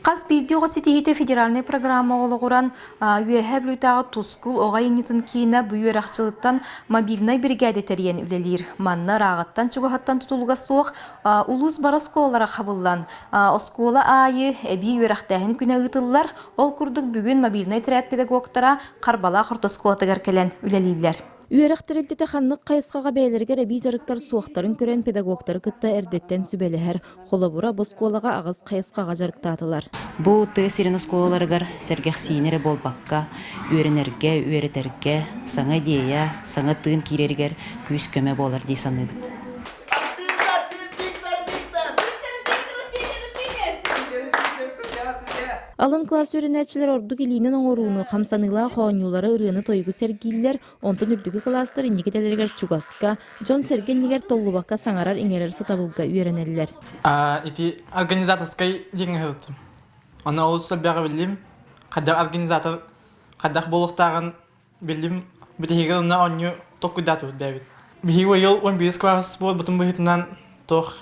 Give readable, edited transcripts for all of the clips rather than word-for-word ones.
Хас биирдии оҕо ситиһиитэ федеральнай программа олоҕуран Үөһээ Бүлүүтээҕи Тускул оҕо айымньытын киинэ бу үөрэх дьылыттан мобильнай биригээдэ тэрийэн үлэлиир. Манна ырааҕыттан чугаһыттан тутулуга суох улуус бары оскуолалара хабыллан, оскуола аайы эбии үөрэхтээһин күнэ ыытыллар. Ол курдук бүгүн мобильнай тэрээт педагогтара Харбалаах орто оскуолатыгар кэлэн үлэлииллэр. Үөрэх тэрилтэтэ ханнык хайысхаҕа бэйэлэригэр эбии дьарыктар суохтарын көрөн педагогтары кытта эрдэттэн сүбэлэһэр. Холобура, бу оскуолаҕа аҕыс хайысхаҕа дьарыктаатылар. Бу тыа сирин оскуолаларыгар сэргэхсийиини эрэ буолбакка, үөрэнэргэ, үөрэтэргэ саҥа идея, саҥа тыын киирэригэр күүс-көмө буолар дии саныыбыт. Алын кылаас үөрэнээччилэр ордук илиинэн оҥорууну, хамсаныылаах оонньуулары, ырыаны-тойугу сэргииллэр, Онтон үрдүкү кылаастар инники идэлэригэр чугаска, дьон-сэргэ иннигэр толлубакка саҥарар-иҥэрэр сатабылга үөрэнэллэр. Ити организаторскай диэҥҥэ сырыттым. Онно олус элбэҕи биллим. Хайдах организатор хайдах буолуохтааҕын биллим. Бүтэһигэр онно оонньуу толкуйдаатыбыт бэйэбит. Биһиги быйыл 11 класс буолбутун быһыытынан туох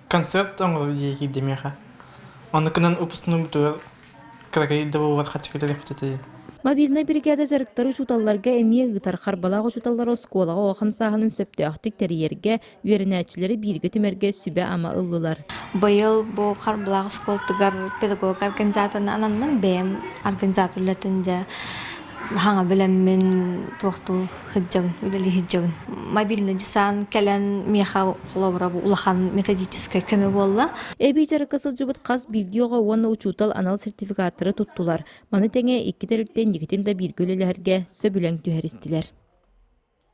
концерт оҥорор идея киирдэ миэхэ. Онно гынан выпускнойбутугар кыракый да буоллар хаччы кэлэриэхпит этэ. Мобильнай биригээдэ дьарыктары учууталларга эмиэ ыытар Харбалаах учууталлара оскуолаҕа оҕо хамсааһынын сөптөөхтүк тэрийэргэ, үөрэнээччилэри бииргэ түмэргэ сүбэ-ама ыллылар. Быйыл бу Харбалаах оскуолатыгар педагог организаторынан ананным. Бэйэм организатор үлэтин дьэ хаҥа билэммин туохтуу сылдьабын, үлэлии сылдьабын. Мобильный десант кэлэн миэхэ холобура бу улахан методическай көмө буолла. Эбии дьарыкка сылдьыбыт хас биирдии оҕо уонна учуутал анал сертификаттары туттулар. Маны тэҥэ икки тэрилтэ инникитин да бииргэ үлэлэһэргэ сөбүлэҥ түһэристилэр.